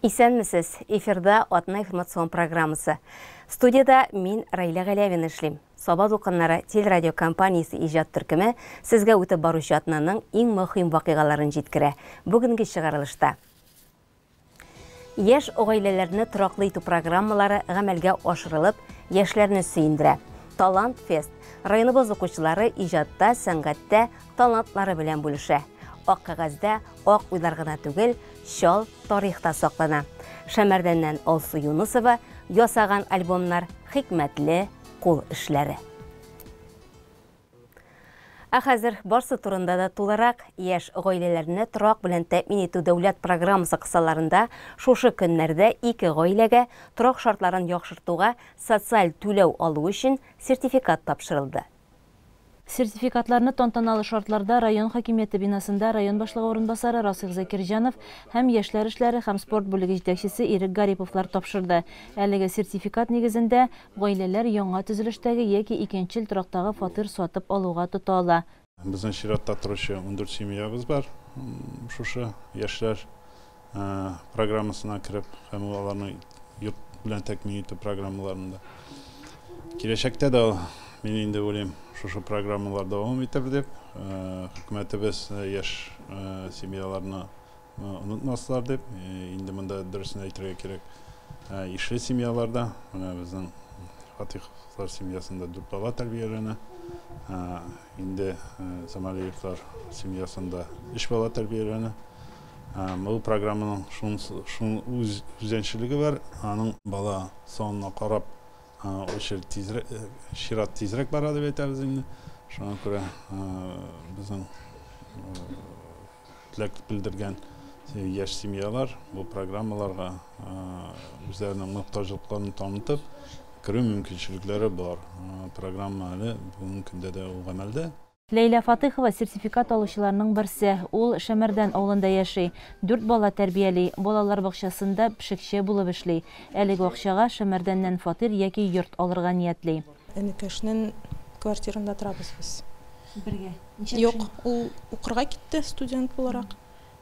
Исәнмесез! Эфирда Атна информацион программасы. Студиядә мин Раилә Галәвина эшлим. Саба дулкыннары телерадиокомпаниясе иҗат төркеме сезгә үтеп баручы атнаның иң мөһим вакыйгаларын җиткерә. Бүгенге чыгарылышта. Яшь гаиләләрне тораклы итү программалары гамәлгә ашырылып, яшьләрне сөендерә. Талант фест районыбыз укучылары иҗатта, сәнгатьтә талантлары белән бүлешә. Ак кәгазьдә ак уйлар гына түгел, чал тарих та саклана. Шәмәрдәннән Алсу Юнысова ясаган альбомнар хикмәтле кул эшләре. Ә хәзер барсы турында да тулырак. Яшь гаиләләрне торак белән тәэмин итү дәүләт программасы кысаларында шушы көннәрдә ике гаиләгә торак шартларын яхшыртуга социаль түләү алу өчен сертификат тапшырылды. Сертификатларны тантаналы шартларда район хакимияте бинасында район башлыгы урынбасары Расих Закирҗанов һәм яшьләр эшләре һәм спорт бүлеге җитәкчесе Ирек Гариповлар тапшырды. Әлеге сертификат нигезендә гаиләләр яңа төзелештәге яки икенчел торактагы фатир сатып алуга тота ала. Безнең чиратта торучы 14 семьябыз бар. Шушы яшьләр программасына кереп һәм аларны йорт белән тәэмин итү программаларында. Киләчәктә дә мин инде уйлыйм, шушы программалар дәвам итәр дип, хөкүмәтебез яшь семьяларны онытмаслар дип, инде монда дөресен әйтергә кирәк, ишле семьяларда, менә безнең Фатиховлар семьясында 4 бала тәрбияләнә, инде Замалиевлар семьясында 3 бала тәрбияләнә. Бу программаның шун үз үзенчәлеге бар, аның бала санына карап очередь тизрәк, чират тизрәк бара дип әйтәбез инде. Шуңа күрә безнең теләк белдергән яшь семьялар бу программаларга үзләренең мохтаҗлыкларын танытып керү мөмкинчелекләре бар. Программа әле бүгенге көндә дә ул гамәлдә. Ләйлә Фатыхова сертификат алучыларның берсе. Ул Шәмәрдән авылында яши. 4 бала тәрбияли, балалар бакчасында пешекче булып эшли. Әлеге акчага Шәмәрдәннән фатир яки йорт алырга ниятли. Энекәшнең квартирында торабыз без. Бергә. Ничә Юк, кеше? ул укырга китте студент буларак.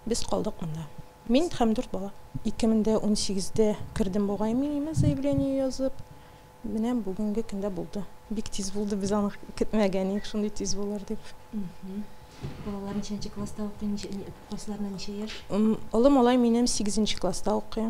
Без калдык монда. Мин һәм 4 бала. 2018-дә кердем бугай мин имә заявление язып. Менә бүгенге көндә булды. Бик тиз булды, без аны көтмәгән идек, шундый тиз булыр дип. Балалар ничәнче класста укый, кайсыларына ничә яшь? Олы малай минем 8 класста укый.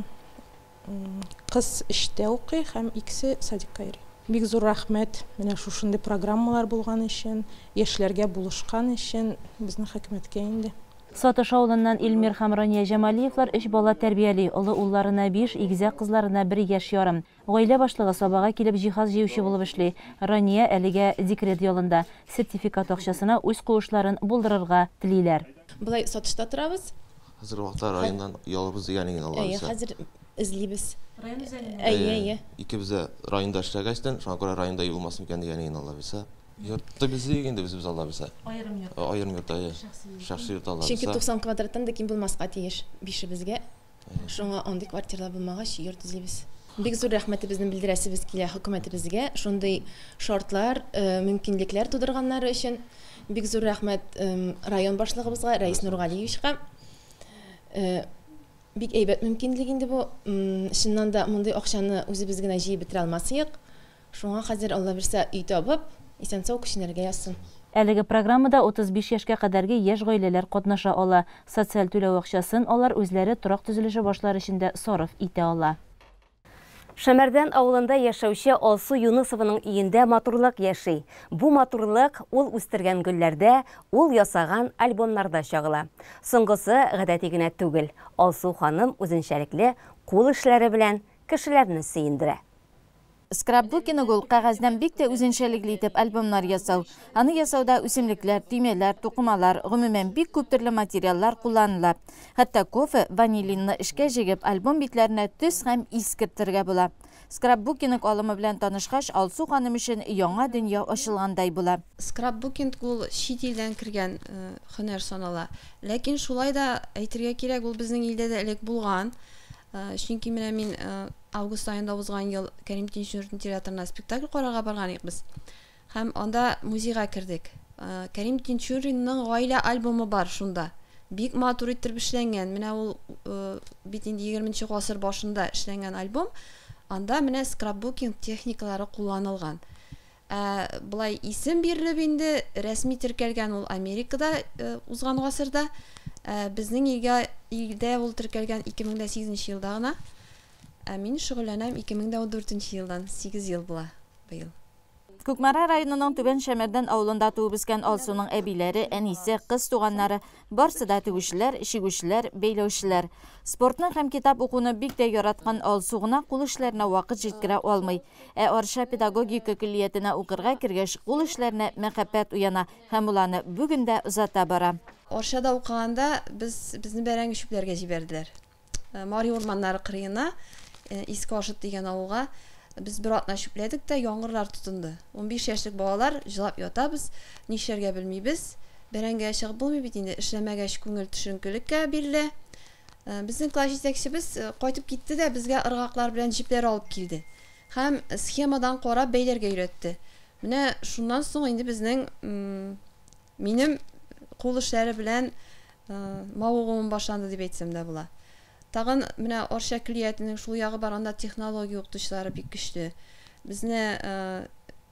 Кыз 3-тә укый һәм икесе садикка йөри. Бик зур рәхмәт менә шушындый программалар булган өчен, яшьләргә булышкан өчен безнең хөкүмәткә инде. Сатыш авылыннан Илмир һәм Рания Җамалиевлар 3 бала тәрбияли. Олы улларына 5, игезәк кызларына 1 яшь ярым. Гаилә башлыгы Сабага килеп җиһаз җыючы булып эшли. Рания әлегә декрет ялында. Сертификат акчасына үз куышларын булдырырга телиләр. Былай сатышта торабыз. Хәзер вакытта районнан ялыбыз дигән инде Алла Әйе, бирсә. хәзер эзлибез. Район үзәгендә? Әйе, әйе. Икебез дә районда эшләгәчтән, шуңа күрә районда юл булмасын икән дигән инде Алла бирсә. Йортта без эзлик инде үзебез Алла бирсә. Аерым йорт. Аерым йорт, әйе. Шәхси йорт. Шәхси йорт Алла Чөнки бирсә. 90 квадраттан да ким булмаска тиеш бишебезгә. Шуңа андый квартиралар булмагач, йорт эзлибез. Бик зур рәхмәтебезне белдерәсебез килә хөкүмәтебезгә, шундый шартлар, мөмкинлекләр тудырганнары өчен. Бик зур рәхмәт район башлыгыбызга, Рәис Нургалиевичка. Бик әйбәт мөмкинлек инде бу. Чыннан да мондый акчаны үзебез генә җыеп бетерә алмасыек. Шуңа хәзер Алла бирсә өй табып, исән-сау күченергә язсын. Әлеге программада 35 яшькә кадәрге яшь гаиләләр катнаша ала. Социаль түләү акчасын алар үзләре торак төзелеше башлар өчен дә сарыф итә ала. Шәмәрдән авылында яшәүче Алсу Юнысованың өендә матурлык яши. Бу матурлык ул үстергән гөлләрдә, ул ясаган альбомнарда чагыла. Соңгысы гадәти генә түгел. Алсу ханым үзенчәлекле кул эшләре белән кешеләрне сөендерә. Скрапбукинг ул кәгазьдән бик тә үзенчәлекле итеп альбомнар ясау. Аны ясауда үсемлекләр, төймәләр, тукымалар, гомумән бик күп төрле материаллар кулланыла. Хәтта кофе, ванилинны эшкә җигеп, альбом битләренә төс һәм ис кертергә була. Скрапбукинг алымы белән танышкач, Алсу ханым өчен яңа дөнья ачылгандай була. Скрапбукинг ул чит илдән кергән һөнәр санала. Ләкин шулай да әйтергә кирәк, ул безнең илдә дә элек булган. Чөнки менә мин август аенда узган ел Кәрим Тинчурин театрына спектакль карарга барган идек без. Һәм анда музейга кердек. Кәрим Тинчуринның гаилә альбомы бар шунда. Бик матур иттереп эшләнгән. Менә ул бит инде 20 гасыр башында эшләнгән альбом. Анда менә скрапбукинг техникалары кулланылган. Ә болай исем бирелеп инде рәсми теркәлгән ул Америкада узган гасырда. Ә безнең илгә илдә ул теркәлгән 2008 елда гына. Ә мин шөгыльләнәм 2014 елдан, 8 ел була быел. Кукмара районының Түбән Шәмәрдән авылында туып үскән Алсуның әбиләре, әнисе, кыз туганнары барсы да тегүчеләр, чигүчеләр, бәйләүчеләр. Спортны һәм китап укуны бик тә яраткан Алсу гына кул эшләренә вакыт җиткерә алмый. Ә Арча педагогика көллиятенә укырга кергәч, кул эшләренә мәхәббәт уяна һәм ул аны бүген дә озата бара. Арчада укыганда без безне бәрәңге чүпләргә җибәрделәр. Мари урманнары кырыена, Иске Ашыт дигән авылга без бер атна чүпләдек тә, яңгырлар тотынды. 15 яшьлек балалар җылап ятабыз, нишләргә белмибез. Бәрәңгегә чыгып булмый бит инде, эшләмәгәч күңел төшенкелеккә бирелә. Безнең класс җитәкчебез кайтып китте дә безгә ыргаклар белән җепләр алып килде. Һәм схемадан карап бәйләргә өйрәтте. Менә шуннан соң инде безнең Минем кул эшләре белән мавыгуым башланды дип әйтсәм дә була. Тагын менә Арча көллиятенең шул ягы бар, анда технология укытучылары бик көчле. Безне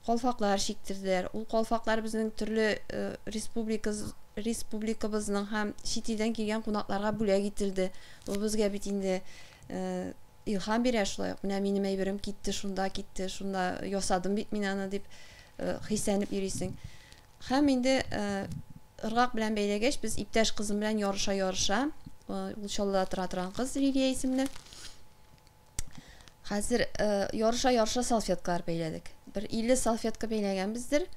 калфаклар чиктерделәр. Ул калфаклар безнең төрле республика республикабызның һәм чит илдән килгән кунакларга бүләк ителде. Ул безгә бит инде илһам бирә шулай ук. Менә минем әйберем китте, шунда китте, шунда ясадым бит мин аны дип хисләнеп йөрисең. Һәм инде ыргак белән бәйләгәч, без иптәш кызым белән ярыша-ярыша, ул Чаллыда тора торган кыз Лилия исемле. Хәзер ярыша-ярыша салфеткалар бәйләдек. Бер 50 салфетка бәйләгәнбездер.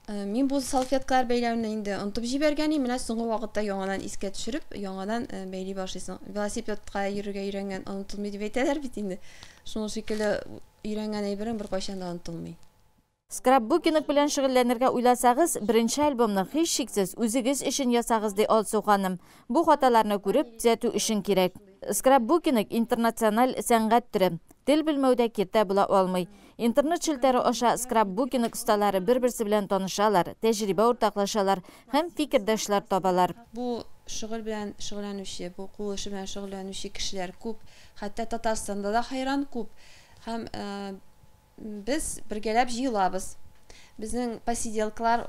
Мин бу салфеткалар бәйләүне инде онытып җибәргән идем. Менә соңгы вакытта яңадан искә төшереп, яңадан бәйли башлыйсың. Велосипедка йөрергә өйрәнгән онытылмый дип әйтәләр бит инде. Шуның шикелле өйрәнгән әйберең беркайчан да онытылмый. Скрапбукинг белән шөгыльләнергә уйласагыз, беренче альбомны һичшиксез үзегез өчен ясагыз, ди Алсу ханым. Бу хаталарны күреп, төзәтү өчен кирәк. Скрапбукинг, интернациональ сәнгать төре. Тел белмәү дә киртә була алмый. Интернет челтәре аша скрапбукинг осталары бер-берсе белән танышалар, тәҗрибә уртаклашалар һәм фикердәшләр табалар. Бу шөгыль белән шөгыльләнүче, бу кул эше белән шөгыльләнүче кешеләр күп. Хәтта Татарстанда да хәйран күп. Һәм Без бергәләп җыелабыз. Безнең посиделкалар,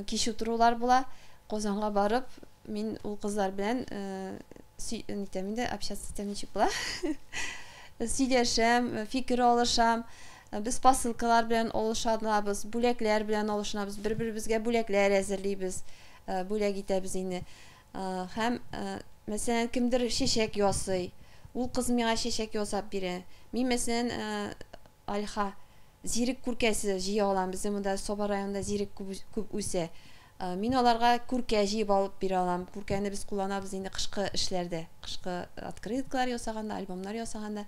кич утырулар була. Казанга барып, мин ул кызлар белән нитәм инде, общаться итәм ничек була. Сөйләшәм, фикер алышам. Без посылкалар белән алышанабыз, бүләкләр белән алышынабыз, бер-беребезгә бүләкләр әзерлибез, бүләк итәбез инде. Һәм, мәсәлән, кемдер чәчәк ясый, ул кыз миңа чәчәк ясап бирә. Мин, мәсәлән, альха, зирек күркәсе җыя алам. Безнең монда Саба районында зирек күп, күп үсә. Мин аларга күркә җыеп алып бирә алам. Күркәне без кулланабыз инде кышкы эшләрдә, кышкы открыткалар ясаганда, альбомнар ясаганда.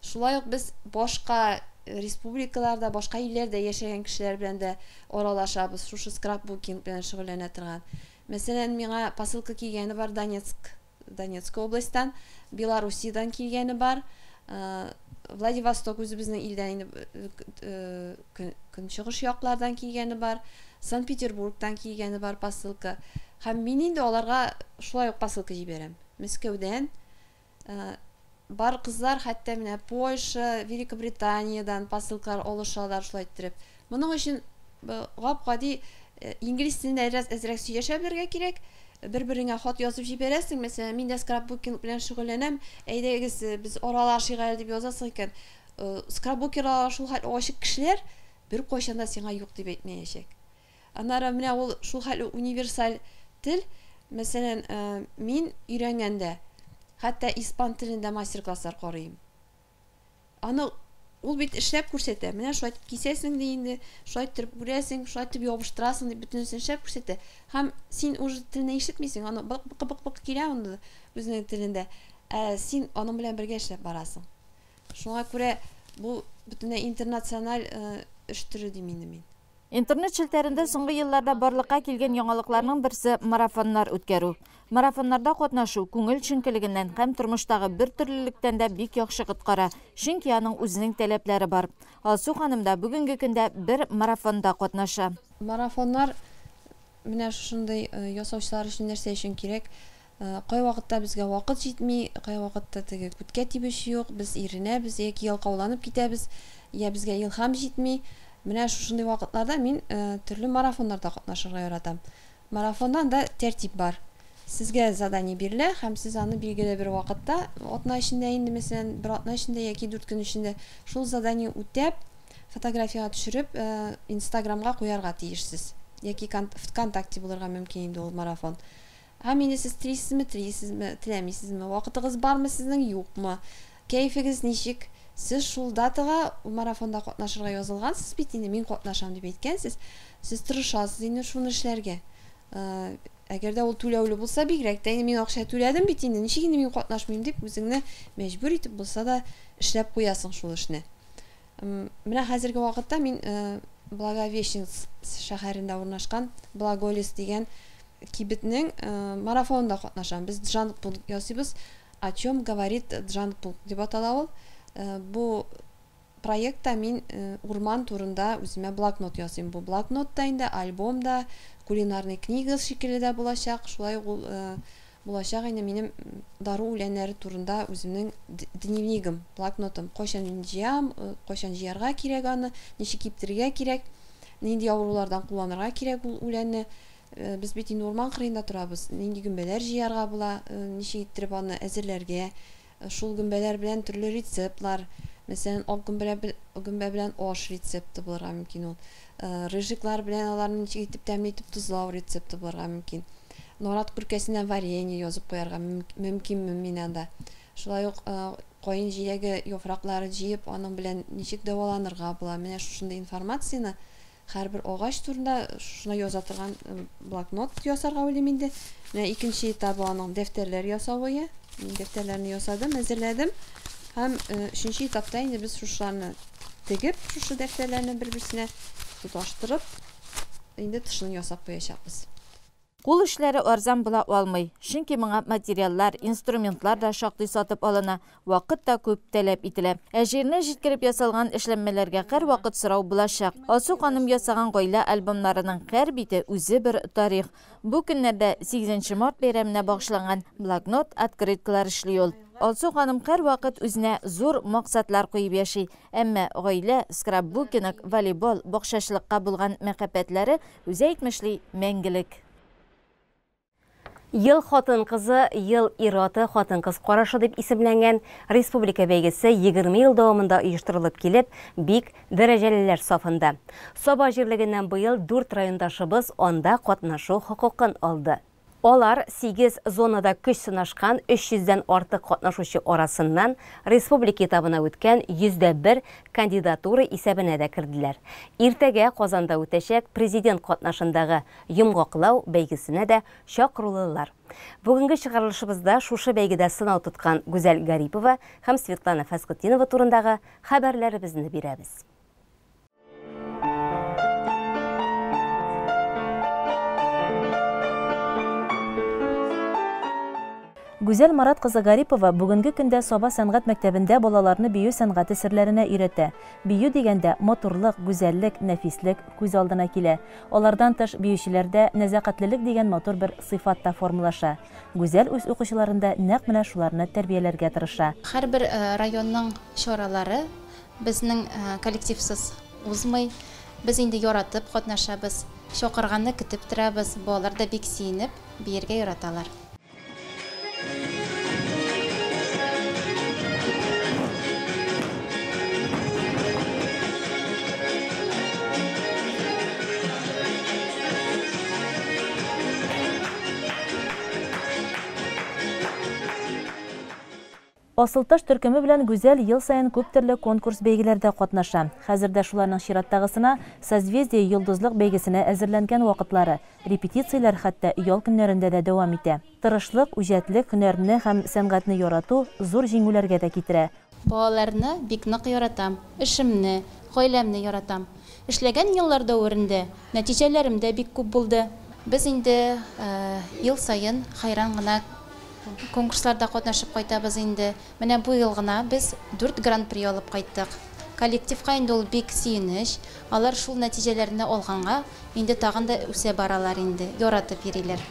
Шулай ук без башка республикаларда, башка илләрдә яшәгән кешеләр белән дә аралашабыз, шушы скрапбукинг белән шөгыльләнә торган. Мәсәлән, миңа посылка килгәне бар Донецк, Донецк областьтан, Белоруссиядән килгәне бар. Владивосток үзебезнең илдән инде көнчыгыш яклардан килгәне бар, Санкт-Петербургтан килгәне бар посылка. Һәм мин инде аларга шулай ук посылка җибәрәм. Мәскәүдән бар кызлар хәтта менә Польша, Великобританиядән посылкалар алышалар шулай иттереп. Моның өчен гап-гади инглиз телендә әзрәк әзрәк сөйләшә белергә кирәк. Бер-береңә хат язып җибәрәсең, мәсәлән, мин дә скрапбукинг белән шөгыльләнәм, әйдәгез, без аралашыйк әле дип язасың икән. Скрапбукерлар шул хәл ачык кешеләр, беркайчан да сиңа юк дип әйтмәячәк. Аннары менә ул шул хәл универсаль тел, мәсәлән, мин өйрәнгәндә, хәтта испан телендә мастер-класслар карыйм. Аны ул бит эшләп күрсәтә. Менә шулай итеп кисәсең ди инде, шулай итеп үрәсең, шулай итеп ябыштырасың дип бөтенесен эшләп күрсәтә. Һәм син уже телне ишетмисең, аны бык бык бык бык килә анда үзенең телендә. Ә син аның белән бергә эшләп барасың. Шуңа күрә бу бөтенләй интернациональ эш төре дим инде мин. Интернет челтәрендә соңгы елларда барлыкка килгән яңалыкларның берсе марафоннар үткәрү. Марафоннарда катнашу күңел төшенкелегеннән һәм тормыштагы бертөрлелектән дә бик яхшы коткара, чөнки аның үзенең таләпләре бар. Алсу ханым да бүгенге көндә бер марафонда катнаша. Марафоннар менә шушындый ясаучылар өчен нәрсә өчен кирәк? Кайвакытта безгә вакыт җитми, кайвакытта теге күткә тибүче юк, без иренәбез яки ялкауланып китәбез, я безгә илһам җитми. Менә шушындый вакытларда мин төрле марафоннарда катнашырга яратам. Марафоннан да тәртип бар. Сезгә задание бирелә һәм сез аны билгеле бер вакытта, атна эчендә инде, мәсәлән, бер атна эчендә яки 4 көн эчендә шул задание үтәп, фотографиягә төшереп, Инстаграмга куярга тиешсез. Яки ВКонтакте булырга мөмкин инде ул марафон. Һәм инде сез телисезме, телисезме, теләмисезме, вакытыгыз бармы сезнең, юкмы, кәефегез ничек, сез шул датага марафонда катнашырга язылгансыз бит инде, мин катнашам дип әйткәнсез, сез тырышасыз инде шуны эшләргә. Әгәр дә ул түләүле булса, бигрәк тә инде мин акча түләдем бит инде, ничек инде мин катнашмыйм дип үзеңне мәҗбүр итеп булса да эшләп куясың шул эшне. Менә хәзерге вакытта мин Благовещенск шәһәрендә урнашкан Благолес дигән кибетнең марафонында катнашам. Без джанк-пункт ясыйбыз. О чем говорит джанк-пункт дип атала ул. Бу проектта мин урман турында үземә блокнот ясыйм. Бу блокнот та инде, альбом да, кулинарный книга шикелле дә булачак. Шулай ук ул булачак инде минем дару үләннәре турында үземнең дневнигым, блокнотым. Кайчан мин җыям, кайчан җыярга кирәк аны, ничек киптерергә кирәк, нинди авырулардан кулланырга кирәк ул үләнне. Без бит инде урман кырыенда торабыз. Нинди гөмбәләр җыярга була, ничек иттереп аны әзерләргә. Шул гөмбәләр белән төрле рецептлар, мәсәлән, ак гөмбә белән аш рецепты булырга мөмкин ул. Рыжиклар белән аларны ничек итеп тәмле итеп тозлау рецепты булырга мөмкин. Нарат күркәсеннән варенье язып куярга мөмкинме мин анда. Шулай ук каен җиләге яфраклары җыеп, аның белән ничек дәваланырга була. Менә шушындый информацияне һәрбер агач турында шушына яза торган блокнот ясарга уйлыйм инде. Менә икенче этабы аның дәфтәрләр ясавы. Мин дәфтәрләрне ясадым, әзерләдем. Һәм өченче этапта инде без шушыларны тегеп, шушы дәфтәрләрне бер-берсенә тоташтырып, инде тышын ясап куячакбыз. Кул эшләре арзан була алмый, чөнки моңа материаллар, инструментлар да шактый сатып алына, вакыт та күп таләп ителә. Ә җиренә җиткереп ясалган эшләнмәләргә һәрвакыт сорау булачак. Алсу ханым ясаган гаилә альбомнарының һәр бите үзе бер тарих. Бу көннәрдә 8 март бәйрәменә багышланган блокнот, открыткалар эшли ул. Алсу ханым һәрвакыт үзенә зур максатлар куеп яши, әмма гаилә, скрапбукинг, волейбол, бакчачылыкка булган мәхәббәтләре үзе әйтмешли мәңгелек. Ел хатын-кызы, ел ир-аты, хатын-кыз карашы дип исемләнгән республика бәйгесе 20 ел дәвамында оештырылып килеп, бик дәрәҗәлеләр сафында. Саба җирлегеннән быел 4 райондашыбыз анда катнашу хокукын алды. Алар 8 зонада көч сынашкан 300-дән артык катнашучы арасыннан республика этабына үткән 101 кандидатура исәбенә дә керделәр. Иртәгә Казанда үтәчәк президент катнашындагы йомгаклау бәйгесенә дә чакырулылар. Бүгенге чыгарылышыбызда шушы бәйгедә сынау тоткан Гүзәл Гарипова һәм Светлана Фәсхетдинова турындагы хәбәрләребезне бирәбез. Гүзәл Марат кызы Гарипова бүгенге көндә Саба сәнгать мәктәбендә балаларны бию сәнгате серләренә өйрәтә. Бию дигәндә матурлык, гүзәллек, нәфислек күз алдына килә. Алардан тыш биючеләрдә нәзакәтлелек дигән матур бер сыйфат та формалаша. Гүзәл үз укучыларында нәкъ менә шуларны тәрбияләргә тырыша. Һәрбер районның чаралары безнең коллективсыз узмый. Без инде яратып катнашабыз, чакырганны көтеп торабыз. Балалар да бик сөенеп биергә яраталар. Асылташ төркеме белән Гүзәл ел саен күп төрле конкурс бәйгеләрдә катнаша. Хәзер дә шуларның чираттагысына Созвездие йолдызлык бәйгесенә әзерләнгән вакытлары, репетицияләр хәтта ял көннәрендә дә дәвам итә. Тырышлык, үҗәтлек, һөнәрне һәм сәнгатьне ярату зур җиңүләргә дә китерә. Балаларны бик нык яратам, эшемне, гаиләмне яратам. Эшләгән еллар дәверендә нәтиҗәләрем дә бик күп булды. Без инде ел саен хайран гына конкурсларда катнашып кайтабыз инде. Менә бу ел гына без 4 гран-при алып кайттык. Коллективка инде ул бик сөенеч. Алар шул нәтиҗәләрне алганга инде тагын да үсә баралар инде, яратып йөриләр.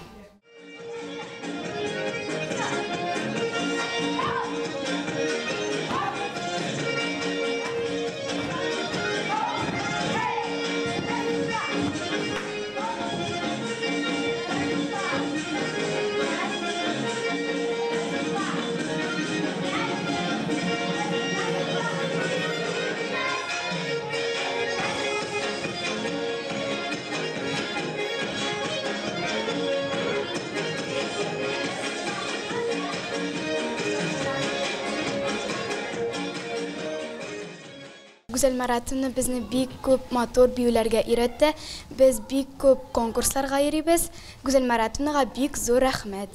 Гүзәл Маратовна безне бик күп матур биюләргә өйрәтте. Без бик күп конкурсларга йөрибез. Гүзәл Маратовнага бик зур рәхмәт.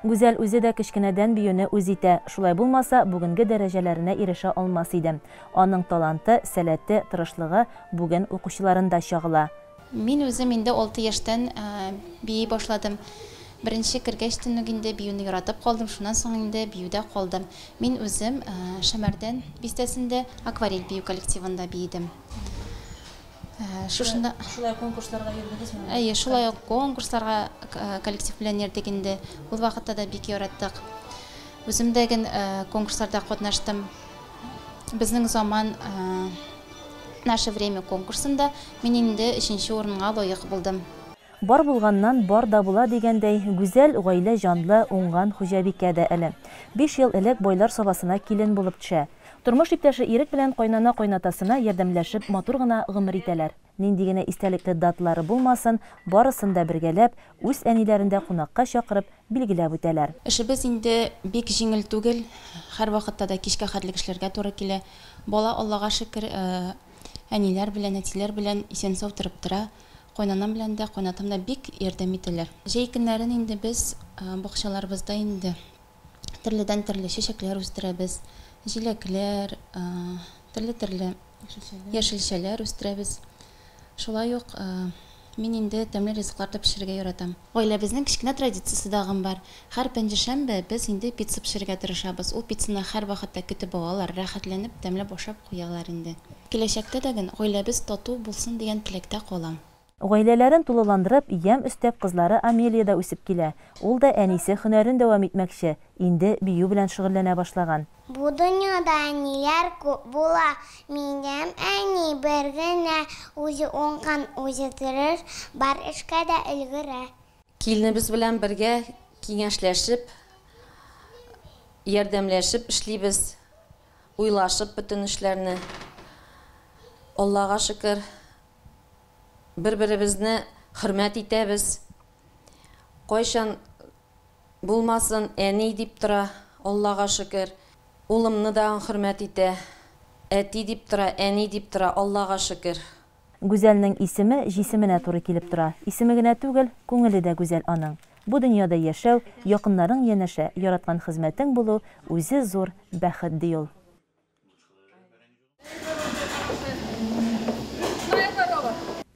Гүзәл үзе дә кечкенәдән биюне үз итә. Шулай булмаса, бүгенге дәрәҗәләренә ирешә алмас иде. Аның таланты, сәләте, тырышлыгы бүген укучыларында чагыла. Мин үзем инде 6 яшьтән бии башладым. Беренче кергәч үк инде биюне яратып калдым, шуннан соң инде биюдә калдым. Мин үзем Шәмәрдән бистәсендә Акварель бию коллективында биедем. Шушында шулай конкурсларга йөрдегезме? Әйе, шулай ук конкурсларга коллектив белән йөрдек инде. Ул вакытта да бик яраттык. Үзем дә конкурсларда катнаштым. Безнең заман Наше время конкурсында мин инде 3нче урынга лаек булдым. Бар булганнан бар да була дигәндәй, Гүзәл гаилә җанлы, уңган хуҗабикә дә әле. 5 ел элек Байлар Сабасына килен булып төшә. Тормыш иптәше Ирек белән кайнана кайнатасына ярдәмләшеп матур гына гомер итәләр. Нинди генә истәлекле даталары булмасын, барысын да бергәләп, үз әниләрен дә кунакка чакырып, билгеләп үтәләр. Эшебез инде бик җиңел түгел. Һәр вакытта да кичкә хәтле эшләргә туры килә. Бала Аллага шөкер, әниләр белән, әтиләр белән исән-сау торып тора. Кайнанам белән дә, кайнатам да бик ярдәм итәләр. Җәй көннәрен инде без бакчаларыбызда инде төрледән төрле чәчәкләр үстерәбез, җиләкләр, төрле-төрле яшелчәләр үстерәбез. Шулай ук мин инде тәмле ризыклар да пешерергә яратам. Гаиләбезнең кечкенә традициясе дагын бар. Һәр пәнҗешәмбе без инде пицца пешерергә тырышабыз. Ул пиццаны һәр вакытта көтеп алалар, рәхәтләнеп, тәмләп ашап куялар инде. Киләчәктә дә гел гаиләбез тату булсын дигән теләктә калам. Гаиләләрен тулыландырып, ямь өстәп кызлары Амелия да үсеп килә. Ул да әнисе һөнәрен дәвам итмәкче, инде бию белән шөгыльләнә башлаган. Бу дөньяда әниләр күп була. Минем әни бер генә, үзе уңган, үзе тырыш, бар эшкә дә өлгерә. Киленебез белән бергә киңәшләшеп, ярдәмләшеп эшлибез, уйлашып бөтен эшләрне. Аллага шөкер, бер-беребезне хөрмәт итәбез. Кайчан булмасын әни дип тора, Аллага шөкер. Улымны да хөрмәт итә. Әти дип тора, әни дип тора, Аллага шөкер. Гүзәлнең исеме җисеменә туры килеп тора. Исеме генә түгел, күңеле дә гүзәл аның. Бу дөньяда яшәү, якыннарың янәшә, яраткан хезмәтең булу үзе зур бәхет ди ул.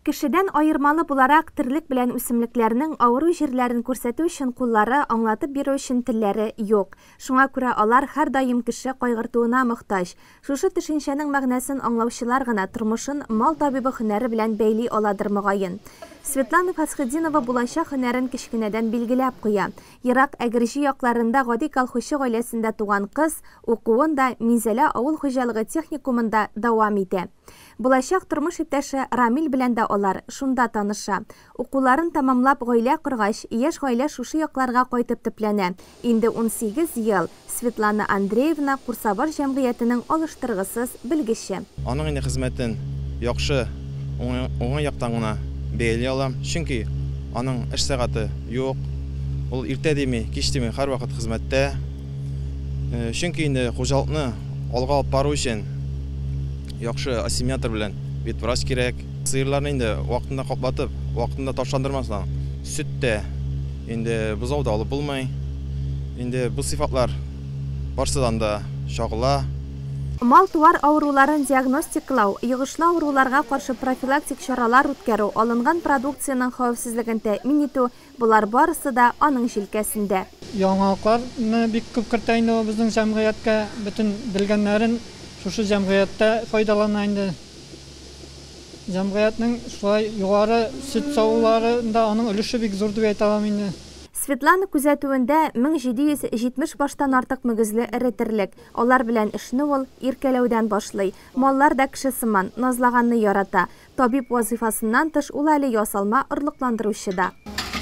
Кешедән аермалы буларак терлек белән үсемлекләрнең авыру җирләрен күрсәтү өчен куллары, аңлатып бирү өчен телләре юк. Шуңа күрә алар һәр даим кеше кайгыртуына мохтаҗ. Шушы төшенчәнең мәгънәсен аңлаучылар гына тормышын мал табибы һөнәре белән бәйли аладыр мөгаен. Светлана Фасхетдинова булачак һөнәрен кечкенәдән билгеләп куя. Ерак Әгерҗе якларында гади колхозчы гаиләсендә туган кыз укуын да Минзәлә авыл хуҗалыгы техникумында дәвам итә. Булачак тормыш иптәше Рамил белән дә алар шунда таныша. Укуларын тәмамлап гаилә коргач, яшь гаилә шушы якларга кайтып төпләнә. Инде 18 ел Светлана Андреевна Курсабаш җәмгыятенең алыштыргысыз белгече. Аның инде хезмәтен яхшы, уңай яктан гына бәяли алам. Чөнки аның эш сәгате юк. Ул иртә дими, кич дими, һәрвакыт хезмәттә. Чөнки инде хуҗалыкны алга алып бару өчен яхшы осеменатор белән ветврач кирәк. Сыерларны инде вакытында каплатып, вакытында ташландырмасаң, сөт тә инде бозау да алып булмый. Инде бу сыйфатлар барсыдан да чагыла. Мал-туар авыруларын диагностикалау, йогышлы авыруларга каршы профилактик чаралар үткәрү, алынган продукциянең хәвефсезлеген тәэмин итү, булар барысы да аның җилкәсендә. Яңалыкларны бик күп кертә инде ул безнең җәмгыятькә, бөтен белгәннәрен шушы җәмгыятьтә файдалана инде. Җәмгыятьнең шулай югары сөт савуларында аның өлеше бик зур дип әйтә алам инде. Светлана күзәтүендә 1770 баштан артык мөгезле эре терлек. Алар белән эшне ул иркәләүдән башлый. Маллар да кеше сыман, назлаганны ярата. Табиб вазифасыннан тыш ул әле ясалма орлыкландыручы да.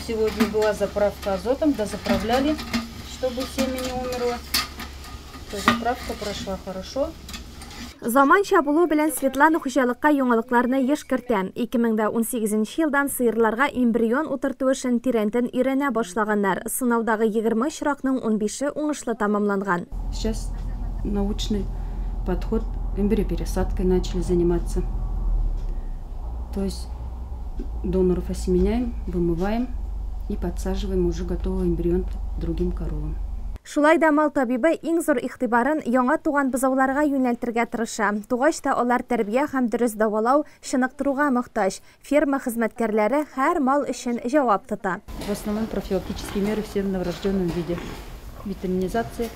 Сегодня была заправка азотом, дозаправляли. чтобы семя не умерло. Заправка прошла хорошо. Заманча булу белән Светлана хуҗалыкка яңалыкларны еш кертә. 2018 елдан сыерларга эмбрион утырту эшен тирәнтен өйрәнә башлаганнар. Сынаудагы 20 очракның 15-е уңышлы тәмамланган. Сейчас научный подход, эмбриопересадкой начали заниматься. То есть доноров осеменяем, вымываем и подсаживаем уже готовый эмбрион другим коровам. Шулай да мал табибы иң зур игътибарын яңа туган бозауларга юнәлтергә тырыша. Тугач та алар тәрбия һәм дөрес дәвалау, чыныктыруга мохтаҗ. Ферма хезмәткәрләре һәр мал өчен җавап тота. В основном профилактические меры все в новорожденном виде. Витаминизация.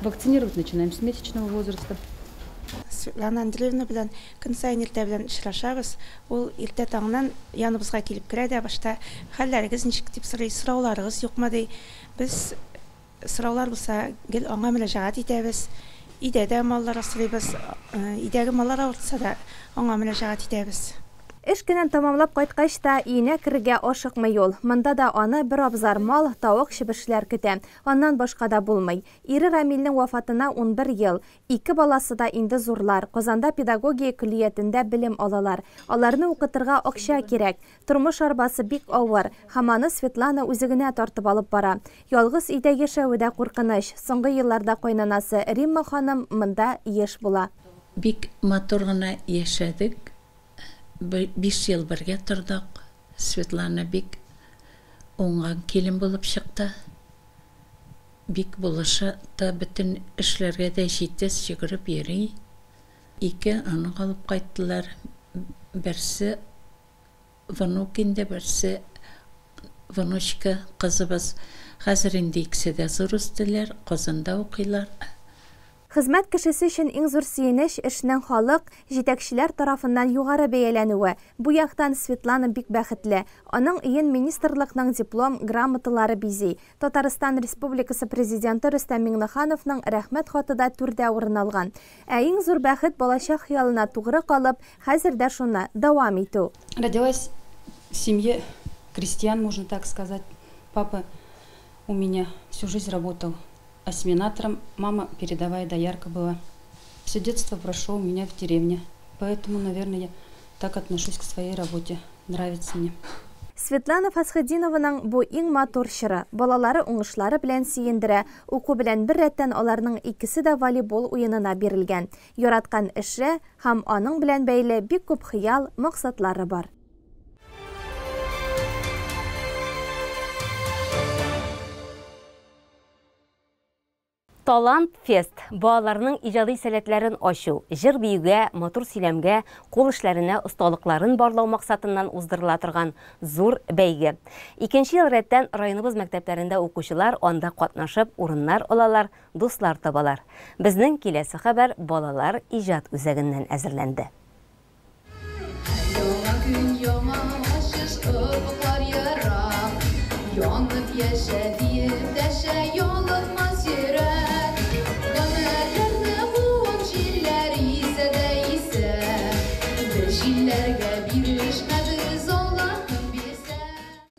Вакцинировать начинаем с месячного возраста. Светлана Андреевна белән көн саен иртә белән очрашабыз. Ул иртә таңнан яныбызга килеп керә дә башта хәлләрегез ничек дип сорый, сорауларыгыз юкмы ди. Без сораулар булса гел аңа мөрәҗәгать итәбез. Өйдә дә маллар асрыйбыз, өйдәге маллар авыртса да аңа мөрәҗәгать итәбез. Эш көнен тәмамлап кайткач та өенә керергә ашыкмый ул. Монда да аны бер абзар мал, тавык, чебешләр көтә. Аннан башка да булмый. Ире Рамилнең вафатына 11 ел. Ике баласы да инде зурлар. Казанда педагогия көллиятендә белем алалар. Аларны укытырга акча кирәк. Тормыш арбасы бик авыр. Һәм аны Светлана үзе генә тартып алып бара. Ялгыз өйдә яшәве дә куркыныч. Соңгы елларда кайнанасы Римма ханым монда еш була. Бик матур гына яшәдек. 5 ел бергә тордык. Светлана бик уңган килен булып чыкты. Бик булыша та, бөтен эшләргә дә җитез йөгереп йөри. Ике онык алып кайттылар. Берсе внук инде, берсе внучка кызыбыз. Хәзер инде икесе дә зур үстеләр, Казанда укыйлар. Хезмәт кешесе өчен иң зур сөенеч эшнең халык, җитәкчеләр тарафыннан югары бәяләнүе. Бу яктан Светлана бик бәхетле. Аның өен министрлыкның диплом, грамоталары бизи. Татарстан Республикасы Президенты Рөстәм Миңнехановның рәхмәт хаты да түрдә урын алган. Ә иң зур бәхет балачак хыялына тугры калып, хәзер дә шуны дәвам итү. Родилась в семье крестьян, можно так сказать. Папа у меня всю жизнь работал осеменатором, мама передовая доярка была. Все детство прошло у меня в деревне, поэтому, наверное, я так отношусь к своей работе. Нравится мне. Светлана Фасхетдинованың бу иң матур чоры. Балалары уңышлары белән сөендерә. Уку белән бер рәттән аларның икесе дә волейбол уенына бирелгән. Яраткан эше һәм аның белән бәйле бик күп хыял, максатлары бар. Талант фест балаларның иҗади сәләтләрен ачу, җыр биюгә, матур сөйләмгә, кул эшләренә осталыкларын барлау максатыннан уздырыла торган зур бәйге. Икенче ел рәттән районыбыз мәктәпләрендә укучылар анда катнашып урыннар алалар, дуслар табалар. Безнең киләсе хәбәр балалар иҗат үзәгеннән әзерләнде. Яңа көн, яңа ачыш, офыклар ерак. Янып яшә диеп дәшә ялыкмас йөрәк. Гомерләрне куып җилләр исә дә исә. Бер җилләргә бирешмәбез, Аллаһым бирсә.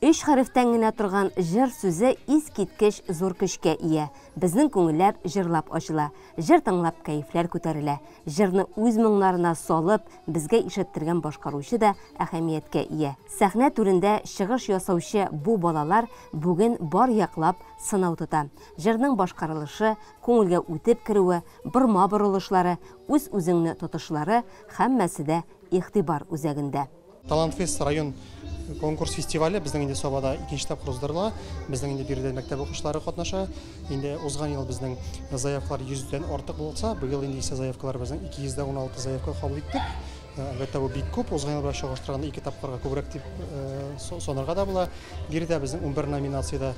Өч хәрефтән генә торган җыр сүзе искиткеч зур көчкә ия. Безнең күңелләр җырлап ачыла. Җыр тыңлап кәефләр күтәрелә. Җырны үз моңнарына салып, безгә ишеттергән башкаручы да әһәмияткә ия. Сәхнә түрендә чыгыш ясаучы бу балалар бүген бар яклап сынау тота. Җырның башкарылышы, күңелгә үтеп керүе, борма борылышлары, үз-үзеңне тотышлары һәммәсе дә игътибар үзәгендә. Талант фест район конкурс фестивале безнең инде Сабада икенче тапкыр уздырыла. Безнең инде биредә мәктәп укучылары катнаша. Инде узган ел безнең заявкалар 100дән артык булса, быел инде исә заявкалар безнең 216 заявка кабул иттек. Әлбәттә, бу бик күп. Узган ел белән чагыштырганда ике тапкырга күбрәк дип санарга да була. Биредә безнең 11 номинациядә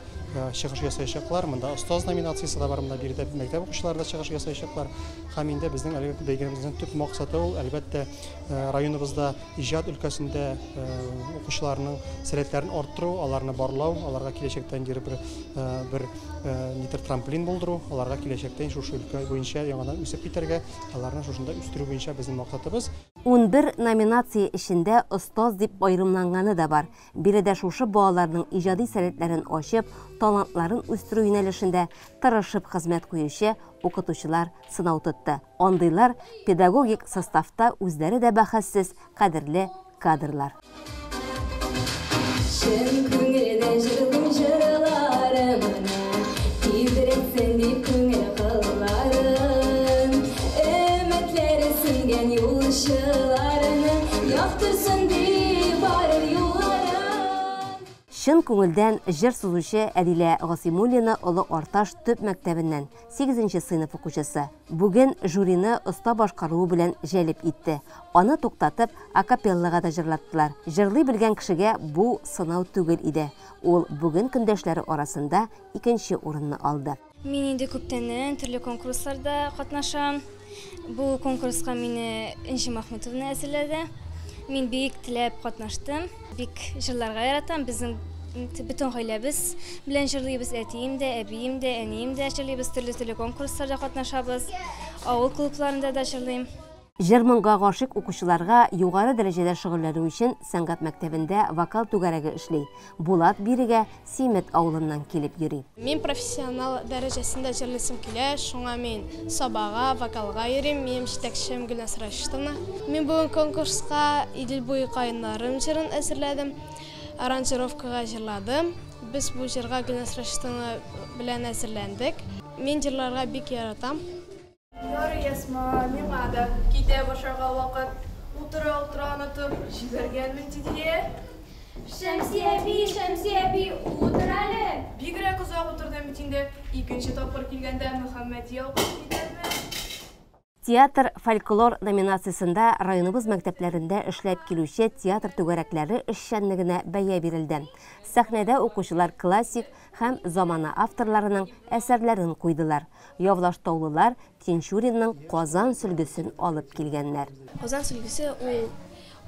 чыгыш ясаячаклар. Монда остаз номинациясе дә бар, монда биредә мәктәп укучылары да чыгыш ясаячаклар. Һәм инде безнең әлеге бәйгебезнең төп максаты ул, әлбәттә, районыбызда иҗат өлкәсендә укучыларның сәләтләрен арттыру, аларны барлау, аларга киләчәктән бер нитр трамплин булдыру, аларга киләчәктән шушы өлкә буенча яңадан үсеп китәргә, аларны шушында үстерү буенча безнең максатыбыз. 11 номинация эчендә остаз дип аерымланганы да бар. Биредә шушы балаларның иҗади сәләтләрен ачып, талантларын үстерү юнәлешендә тырышып хезмәт куючы укытучылар сынау тотты. Андыйлар педагогик составта үзләре дә бәхәссез кадерле кадрлар. Чын күңелдән җырлыйм җырларымны, Тибрәтсен дип күңел кылларын. Өметләре сүнгән юлчыларның, Яктырсын дип барыр юлларын. Чын күңелдән җыр сузучы Әдилә Гасыймуллина Олы Арташ төп мәктәбеннән, сигезенче сыйныф укучысы. Бүген жюрины оста башкаруы белән җәлеп итте. Аны туктатып, акапеллага да җырлаттылар. Җырлый белгән кешегә бу сынау түгел иде. Ул бүген көндәшләре арасында икенче урынны алды. Мин инде күптәннән төрле конкурсларда катнашам. Бу конкурска мине Энҗе Махмутовна әзерләде. Мин бик теләп катнаштым. Бик җырларга яратам. Безнең бөтен гаиләбез белән җырлыйбыз. Әтием дә, әбием дә, әнием дә җырлыйбыз. Төрле-төрле конкурсларда катнашабыз. Авыл клубларында да җырлыйм. Җыр-моңга гашыйк укучыларга югары дәрәҗәдә шөгыльләнү өчен сәнгать мәктәбендә вокал түгәрәге эшли. Булат бирегә Симет авылыннан килеп йөри. Мин профессионал дәрәҗәсендә җырлыйсым килә, шуңа мин Сабага, вокалга йөрим. Минем җитәкчем Гөлназ Рашитовна. Мин бүген конкурска Идел буе каеннарым җырын әзерләдем, аранжировкага җырладым. Без бу җырга Гөлназ Рашитовна белән әзерләндек. Мин җырларга бик яратам. Ярый, Әсма, миңа да китә башларга вакыт. Утыра-утыра онытып җибәргәнмен, тетия. Шәмси әби, Шәмси әби, утыр әле! Бигрәк озак утырдым бит инде. Икенче тапкыр килгәндә Мөхәммәдия укып китәрмен. Театр фольклор номинациясендә районыбыз мәктәпләрендә эшләп килүче театр түгәрәкләре эшчәнлегенә бәя бирелде. Сәхнәдә укучылар классик һәм замана авторларының әсәрләрен куйдылар. Явлаштаулылар Тинчуринның Казан сөлгесен алып килгәннәр. Казан сөлгесе ул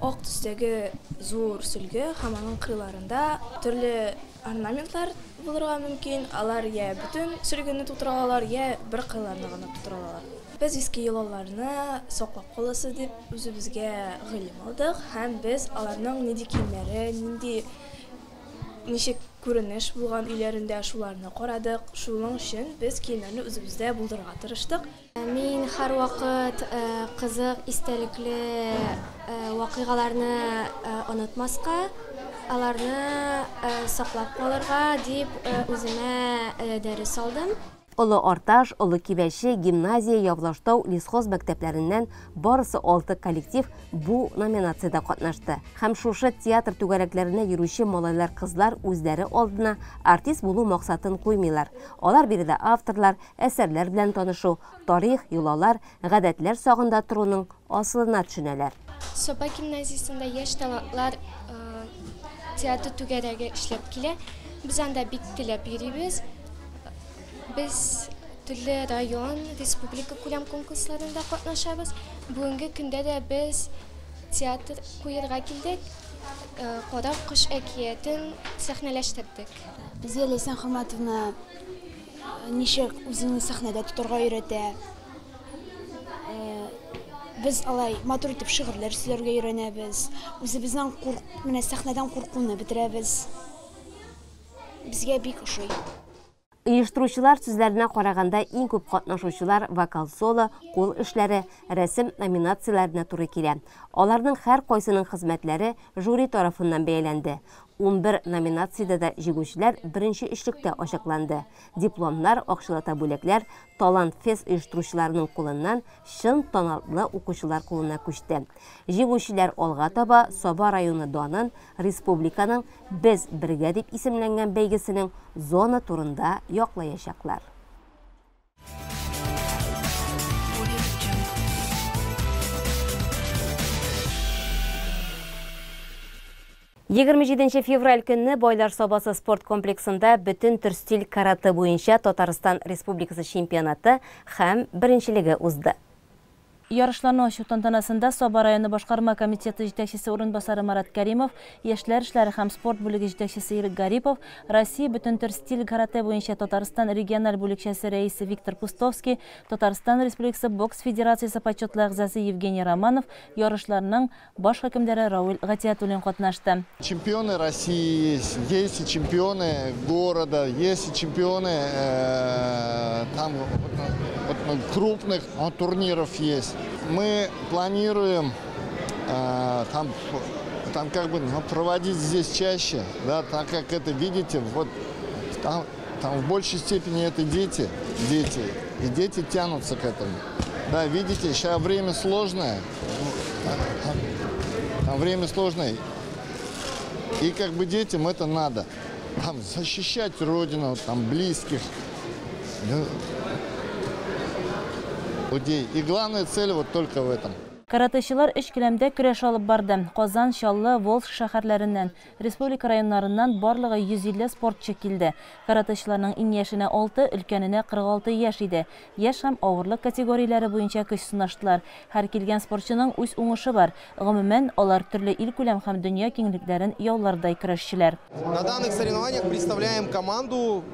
ак төстәге зур сөлге һәм аның кырыйларында төрле орнаментлар булырга мөмкин. Алар я бөтен сөлгене тутыра алалар, я бер кырыйларны гына тутыра алалар. Без иске йолаларны саклап каласы дип үзебезгә гыйлем алдык һәм без аларның нинди киемнәре, нинди ничек күренеш булган өйләрендә шуларны карадык. Шуның өчен без киемнәрне үзебездә булдырырга тырыштык. Мин һәрвакыт кызык, истәлекле вакыйгаларны онытмаска, аларны саклап калырга дип үземә дәрес алдым. Олы Арташ, Олы Кибәче, гимназия, Явлаштау, Лесхоз мәктәпләреннән барысы 6 коллектив бу номинациядә катнашты. Һәм шушы театр түгәрәкләренә йөрүче малайлар-кызлар үзләре алдына артист булу максатын куймыйлар. Алар биредә авторлар, әсәрләр белән танышу, тарих, йолалар, гадәтләр сагында торуның асылына төшенәләр. Саба гимназиясендә яшь талантлар театр түгәрәге эшләп килә. Без анда бик теләп йөрибез. Без төрле район, республика күләм конкурсларында катнашабыз. Бүгенге көндә дә без театр куярга килдек. Кара кош әкиятен сәхнәләштердек. Безгә Ләйсән Хаматовна ничек үзеңне сәхнәдә тотарга өйрәтә. Без алай матур итеп шигырьләр сөйләргә өйрәнәбез. Үзебезнең менә сәхнәдән куркуны бетерәбез. Безгә бик ошый. Оештыручылар сүзләренә караганда иң күп катнашучылар вокал-соло, кул эшләре, рәсем номинацияләренә туры килә. Аларның һәр кайсының хезмәтләре жюри тарафыннан бәяләнде. 11 номинациядә дә җиңүчеләр беренче өчлектә ачыкланды. Дипломнар, акчалата бүләкләр Талант Фест оештыручыларының кулыннан чын талантлы укучылар кулына күчте. Җиңүчеләр алга таба Саба районы данын республиканың Без бергә дип исемләнгән бәйгесенең зона турында яклаячаклар. Егерме җиденче февраль көнне Байлар Сабасы спорт комплексында бөтен төр стиль карате буенча Татарстан Республикасы чемпионаты һәм беренчелеге узды. Ярышларны ачу тантанасында Саба районы башкарма комитеты җитәкчесе урынбасары Марат Кәримов, яшьләр эшләре һәм спорт бүлеге җитәкчесе Ирек Гарипов, Россия бөтен төр стиль каратэ буенча Татарстан региональ бүлекчәсе рәисе Виктор Пустовский, Татарстан Республикасы бокс федерациясе почетлы әгъзасы Евгений Романов, ярышларның баш хөкемдары Равил Гатиятуллин катнашты. Чемпионы России есть, есть и чемпионы города, есть и чемпионы там, вот, крупных турниров есть. Мы планируем там как бы, ну, проводить здесь чаще, да, так как это, видите, вот там в большей степени это дети, дети, и дети тянутся к этому. Да, видите, сейчас время сложное, там время сложное, и как бы детям это надо, там защищать родину, там близких, да, людей. И главная цель вот только в этом. Каратэчылар өч келәмдә көрәш алып барды. Казан, Чаллы, Волжск шәһәрләреннән, республика районнарыннан барлыгы 150 спортчы килде. Каратэчыларның иң яшенә 6, өлкәненә 46 яшь иде. Яшь һәм авырлык категорияләре буенча көч сынаштылар. Һәр килгән спортчының үз уңышы бар. Гомумән, алар төрле илкүләм һәм дөнья киңлекләрен яулардай көрәшчеләр. На данных соревнованиях представляем команду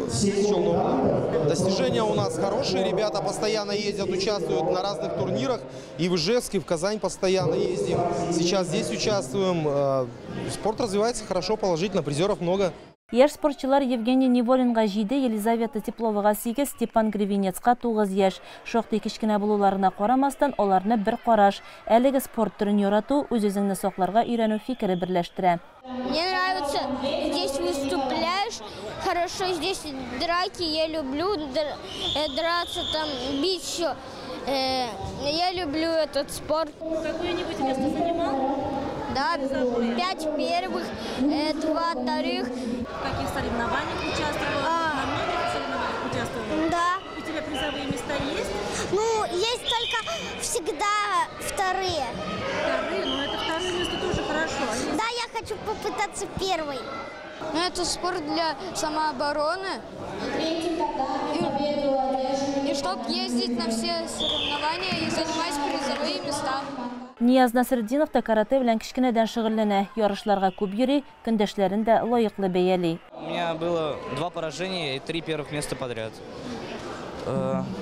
с Челнов. Достижения у нас хорошие, ребята постоянно ездят, участвуют на разных турнирах. И в Ижевск, и в Казань постоянно ездим. Сейчас здесь участвуем. Спорт развивается хорошо, положительно, призеров много. Яшь спортчылар Евгений Неволинга 7, Елизавета Тепловага 8, Степан Гревенецка 9 яшь. Шактый кечкенә булуларына карамастан, аларны бер караш, әлеге спорт төрен ярату, үз-үзеңне сакларга өйрәнү фикере берләштерә. Мне нравится здесь выступляешь, хорошо здесь драки, я люблю драться, там, бить все. Я люблю этот спорт. Какое-нибудь место занимал? Да, 5 первых, 2 вторых. В каких соревнованиях участвовал? На многих соревнованиях участвовал? Да. У тебя призовые места есть? Есть только всегда вторые. Вторые? Это второе место тоже хорошо. Да, я хочу попытаться первой. Это спорт для самообороны. И чтоб ездить на все соревнования и занимать призовые места. Нияз Насретдинов та каратэ белән кечкенәдән шөгыльләнә, ярышларга күп йөри, көндәшләрен дә лаеклы бәяли. У меня было 2 поражения и 3 первых места подряд.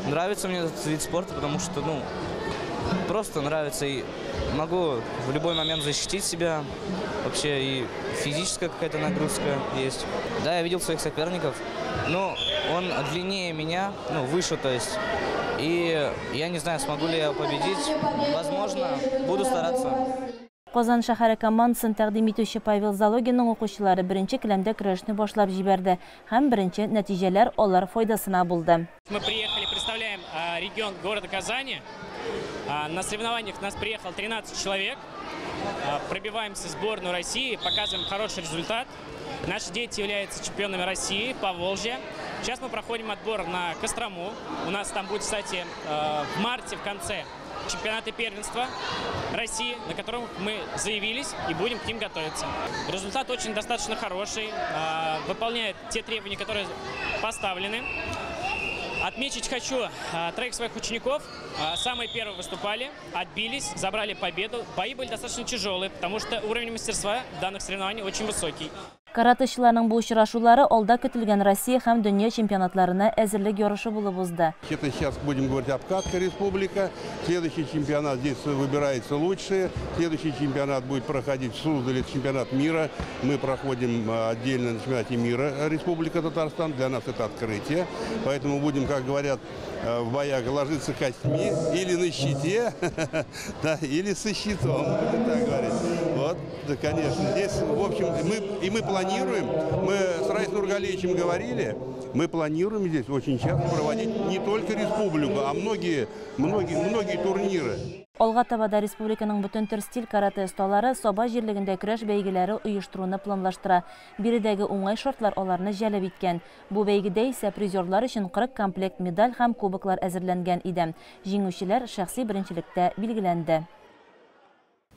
Нравится мне этот вид спорта, потому что, просто нравится, и могу в любой момент защитить себя. Вообще и физическая какая-то нагрузка есть. Да, я видел своих соперников, но он длиннее меня, выше, то есть. И я не знаю, смогу ли я победить. Возможно, буду стараться. Казан шәһәре командасын тәкъдим итүче Павел Залогинның укучылары беренче келәмдә көрәшне башлап җибәрде һәм беренче нәтиҗәләр алар файдасына булды. Мы приехали, представляем регион города Казани. На соревнованиях нас приехало 13 человек. Пробиваемся в сборную России, показываем хороший результат. Наши дети являются чемпионами России по Волжье. Сейчас мы проходим отбор на Кострому. У нас там будет, кстати, в марте, в конце, чемпионаты первенства России, на котором мы заявились и будем к ним готовиться. Результат очень достаточно хороший, выполняет те требования, которые поставлены. Отметить хочу троих своих учеников. Самые первые выступали, отбились, забрали победу. Бои были достаточно тяжелые, потому что уровень мастерства в данных соревнованиях очень высокий. Каратэчыларның бу очрашулары алда көтелгән Россия һәм дөнья чемпионатларына әзерлек ярышы булып узды. Это сейчас будем говорить обкатка республика. Следующий чемпионат здесь выбирается лучшие. Следующий чемпионат будет проходить в Суздале, чемпионат мира. Мы проходим отдельно на чемпионате мира Республика Татарстан. Для нас это открытие. Поэтому будем, как говорят, в боях ложиться костьми или на щите, да, или со щитом, будем так говорить. Вот, да, конечно. Здесь, в общем, мы, и мы планируем, мы с Раисом Нургалиевичем говорили, мы планируем здесь очень часто проводить не только республику, а многие турниры. Алга таба да республиканың бөтен төр стиль каратэ осталары Саба җирлегендә көрәш бәйгеләре оештыруны планлаштыра. Биредәге уңай шартлар аларны җәлеп иткән. Бу бәйгедә исә призерлар өчен 40 комплект медаль һәм кубоклар әзерләнгән иде. Җиңүчеләр шәхси беренчелектә билгеләнде.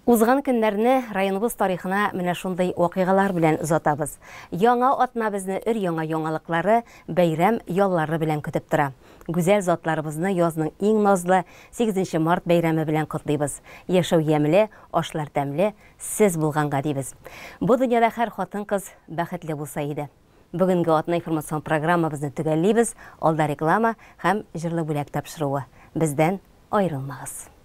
Узган көннәрне районыбыз тарихына менә шундый вакыйгалар белән озатабыз. Яңа атна безне өр-яңа яңалыклары, бәйрәм яллары белән көтеп тора. Гүзәл затларыбызны язның иң назлы, 8 март бәйрәме белән котлыйбыз. Яшәү ямьле, ашлар тәмле, сез булганга дибез. Бу дөньяда һәр хатын-кыз бәхетле булса иде. Бүгенге атна информацион программабызны төгәллибез. Алда реклама һәм җырлы бүләк тапшыруы. Бездән аерылмагыз.